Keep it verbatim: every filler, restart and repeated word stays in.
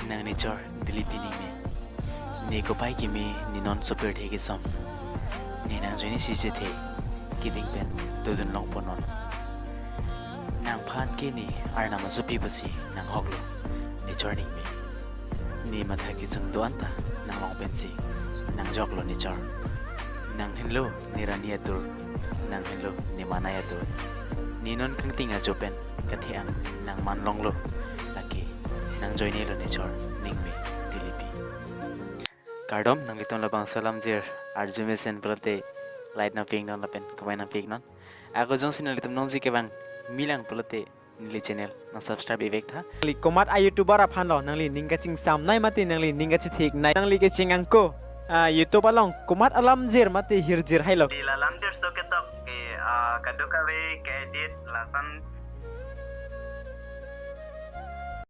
Nang nechor Dilipi Ningme. Ne kopai keme, ne non sopirthe kesom. Ne nangjoine si chethe, keding pen dodun longpo non. Nangphan ke ne arnam asopi pusi nanghoklo, nechor Ningme. Ne matha kesung do-an ta nanglong pensi nangjoklo nechor. Nanghenlo ne rani atur, nanghenlo ne manai atur. Ne non kangting ajo pen kathe-an nangman longlo. Lake nangjoinelo nechor Ningme Dilipi. Kardom, nanglitum labangso alamjir arju mesen pulote like nangpi-iknon lapen comment nangpi-iknon. Ako jongsi nanglitum nongji kevang milang pulote neli channel nang subscribe ivek tha. Nangli komat a-YouTuber aphan lo nangli ning kachingsamnei mate nangli ning kachetheknei, nangli kecheng angko, ah, YouTube along komat alamjir mate hirjir hailo? Di la lamjir so ketok ke, ah, kadokave ke-edit lason